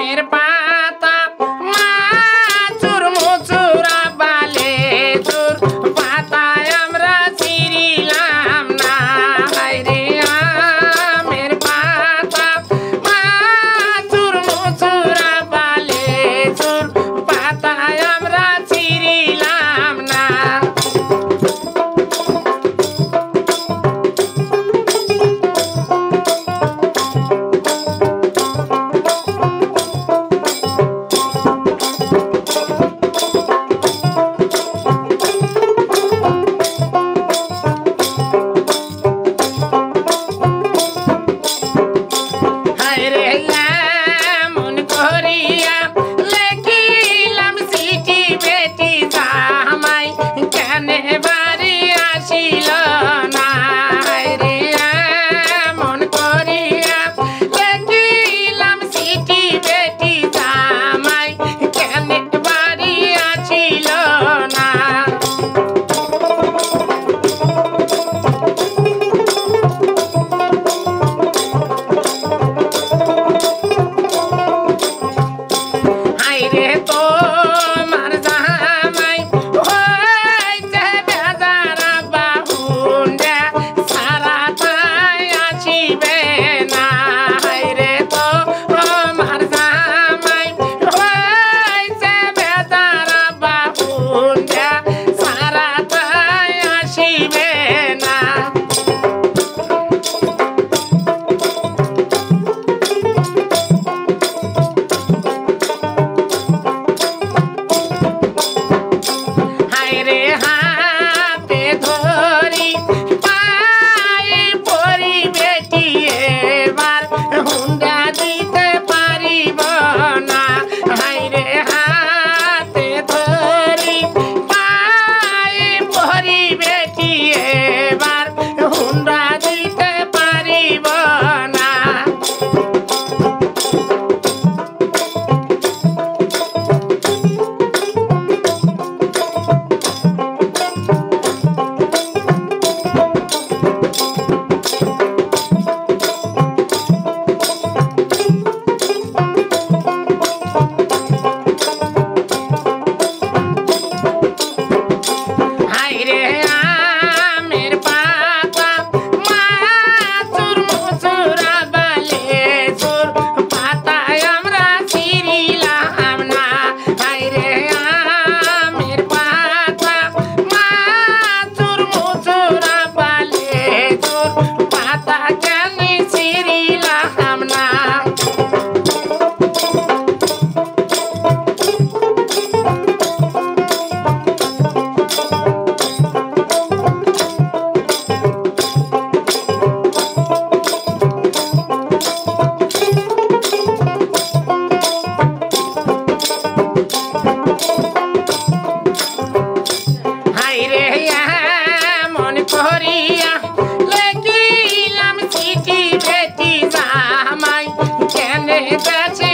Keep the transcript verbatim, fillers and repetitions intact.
আমের পাতা মাচুর মুচুর আব্বা লেচুর পাতা আমরা ছিঁড়িলাম না। হায়রে আমের পাতা মাচুর মুচুর আব্বা লেচুর পাতা আমরা ছিঁড়িলাম না। হায়রে এমন করিয়া লেখিলাম চিঠি বেটি জামাই কেনে বাড়ি আসিল না। হায়রে এমন করিয়া লেখিলাম চিঠি বেটি জামাই কেনে বাড়ি আসিল না। হায়রে তোমার জামাই হইছে বেজার আব্বা হুন্ডা ছাড়া তাই আসিবে না। হায়রে তোমার জামাই হইছে বেজার আব্বা হুন্ডা ছাড়া তাই আসিবে না। হায়রে হাতে ধরি পায়ে পড়ি বেটি এবার হুন্ডা দিতে পারিব না। হায়রে হাতে ধরি পায়ে পড়ি বেটি এবার হুন্ডা দিতে পারিব না। হায়রে আমের পাতা মাচুর মুচুর আব্বা লেচুর পাতা আমরা ছিঁড়িলাম না। হায়রে আমের পাতা মাচুর মুচুর আব্বা লেচুর পাতা কেনে ছিঁড়িলাম না। হায়রে এমন করিয়া লেখিলাম চিঠি বেটি জামাই কেনে দেশে